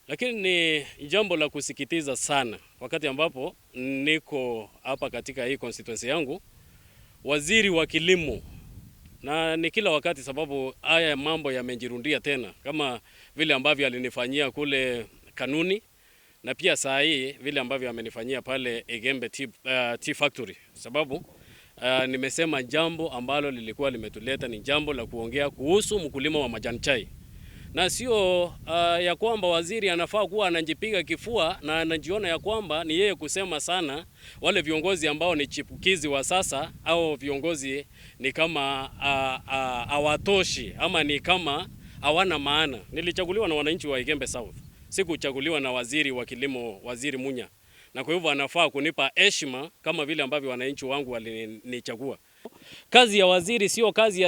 Lakini ni jambo la kusikitiza sana, wakati ambapo niko hapa katika hii constituency yangu, waziri wa kilimo, na ni kila wakati, sababu haya mambo yamejirundia tena, kama vile ambavyo alinifanyia kule Kanuni na pia saa hii vile ambavyo amenifanyia pale Igembe Tea Factory, sababu nimesema jambo ambalo lilikuwa limetuleta ni jambo la kuongea kuhusu mkulima wa majani chai na sio ya kwamba waziri anafaa kuwa anajipiga kifua na anajiona ya kwamba ni yeye kusema sana. Wale viongozi ambao ni chipukizi wa sasa au viongozi ni kama hawatoshi ama ni kama hawana maana. Nilichaguliwa na wananchi wa Igembe South, sikuchaguliwa na waziri wa kilimo, Waziri Munya, na kwa hivyo anafaa kunipa heshima kama vile ambavyo wananchi wangu walinichagua. Kazi ya waziri sio kazi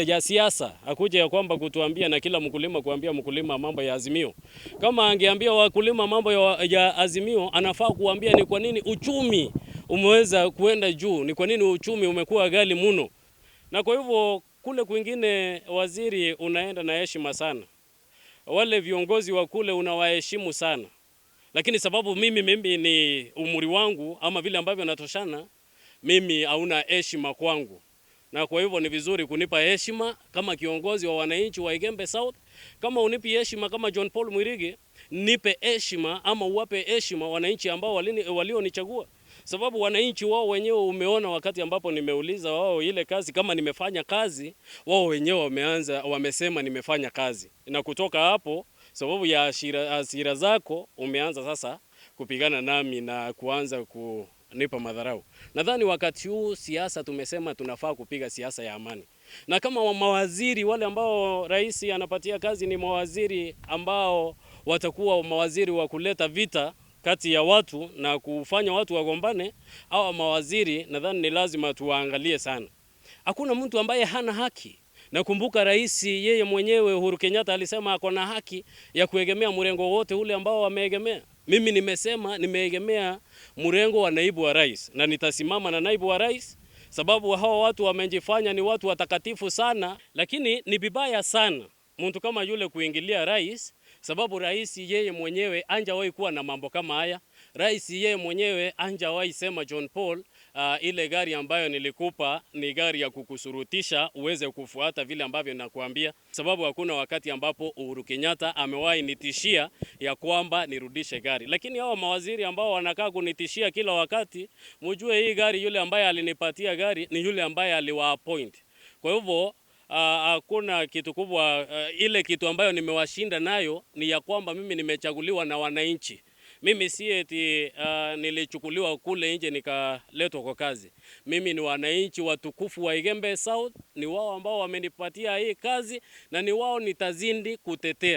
ya siasa, akuja ya kwamba kutuambia na kila mkulima kuambia mkulima mambo ya Azimio. Kama angeambia wakulima mambo ya Azimio, anafaa kuambia ni kwa nini uchumi umeweza kuenda juu, ni kwa nini uchumi umekuwa ghali mno. Na kwa hivyo kule kwingine, waziri, unaenda na heshima sana, wale viongozi wa kule unawaheshimu sana, lakini sababu mimi ni umri wangu ama vile ambavyo natoshana, mimi hauna heshima kwangu, na kwa hivyo ni vizuri kunipa heshima kama kiongozi wa wananchi wa Igembe South. Kama unipi heshima kama John Paul Mwirigi, nipe heshima ama uwape heshima wananchi ambao walionichagua, sababu wananchi wao wenyewe umeona wakati ambapo nimeuliza wao ile kazi kama nimefanya kazi, wao wenyewe wameanza wamesema nimefanya kazi, na kutoka hapo, sababu ya hasira zako umeanza sasa kupigana nami na kuanza kunipa madharau. Nadhani wakati huu siasa tumesema tunafaa kupiga siasa ya amani, na kama mawaziri wale ambao rais anapatia kazi ni mawaziri ambao watakuwa mawaziri wa kuleta vita kati ya watu na kufanya watu wagombane, hawa mawaziri nadhani ni lazima tuwaangalie sana. Hakuna mtu ambaye hana haki. Nakumbuka rais yeye mwenyewe Uhuru Kenyatta alisema ako na haki ya kuegemea mrengo wote ule ambao wameegemea. Mimi nimesema nimeegemea mrengo wa naibu wa rais na nitasimama na naibu wa rais, sababu hawa watu wamejifanya ni watu watakatifu sana, lakini ni vibaya sana mtu kama yule kuingilia rais, sababu rais yeye mwenyewe anjawahi kuwa na mambo kama haya. Rais yeye mwenyewe anjawahi sema, "John Paul, ile gari ambayo nilikupa ni gari ya kukusurutisha uweze kufuata vile ambavyo nakuambia," sababu hakuna wakati ambapo Uhuru Kenyatta amewahi nitishia ya kwamba nirudishe gari. Lakini hawa mawaziri ambao wanakaa kunitishia kila wakati, mjue hii gari, yule ambaye alinipatia gari ni yule ambaye aliwa appoint. Kwa hivyo hakuna kitu kubwa. Ile kitu ambayo nimewashinda nayo ni ya kwamba mimi nimechaguliwa na wananchi. Mimi si eti nilichukuliwa kule nje nikaletwa kwa kazi. Mimi ni wananchi watukufu wa Igembe South, ni wao ambao wamenipatia hii kazi na ni wao nitazidi kutetea.